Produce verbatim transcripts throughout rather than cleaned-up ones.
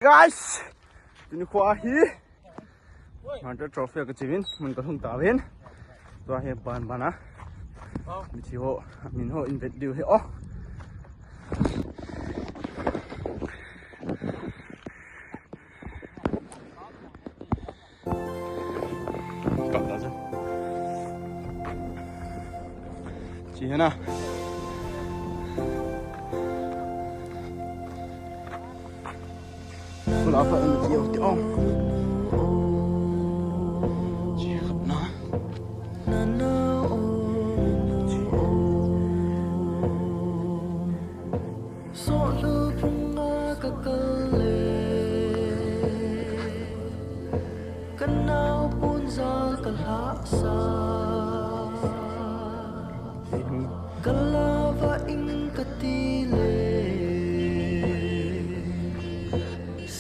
Guys, tuni khoa hi Hunter Trophy ka chivin, mun ka hung ta vin. Tua hi ban ban a. Mithi ho, min ho invite diu hi o. Kap ta chu. Chi hena. Kula pa in ti ti ong. Chi khat na. Chi. Sohlu phunga ka kal le, ka naopu'n jal ka lhahsa, ka la va ing ka ti le,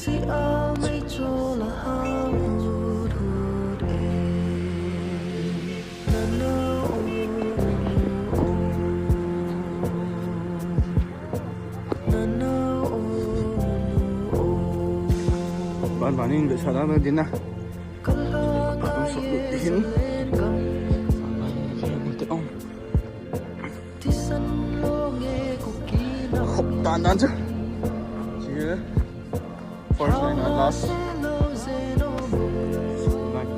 si a mai cho la ha hut hut e. Ban ban in be sa da na din na. Atum sop lut ti hin. Ban ban in te ong. Khop dan dan chu. Chi. First line and last. Line.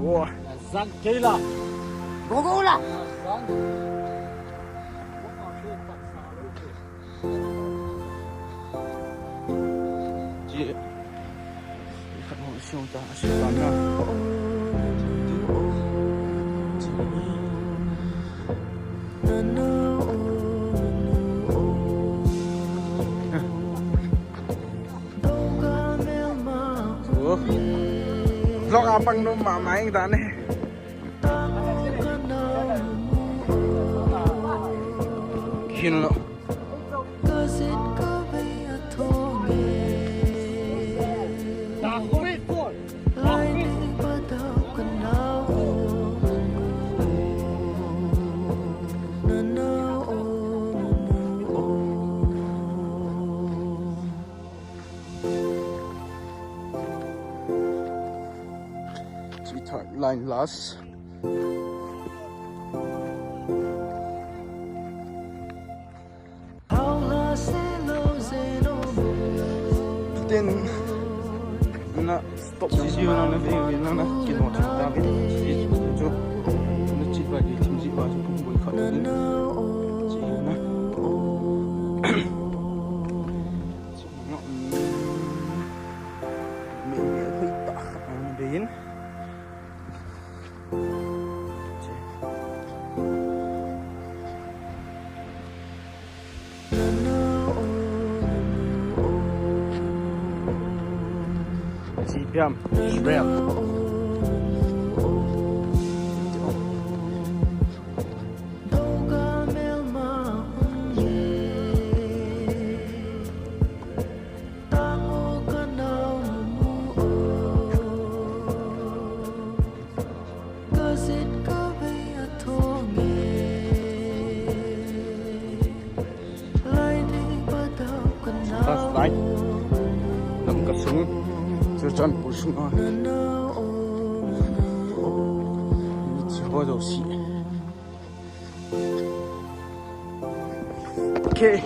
Wow. Zang kei la. Go go la. Zang. Chi. Khat hong siung ta, siung ta na. Oh. Vlog a pang nom mama ing ta ne. Khin lo. Chi third line last. Tin na stop video na na video na na kin mo ta bin. Chi chu na chi ba ki thim chi ba chu pung boi khat na. Chi na. Chi na. Mi mi hui ta na bin. G P M, Israel. Last night, Lamka sung, Churachandpur sung a. Mithi ho jouse. Okay.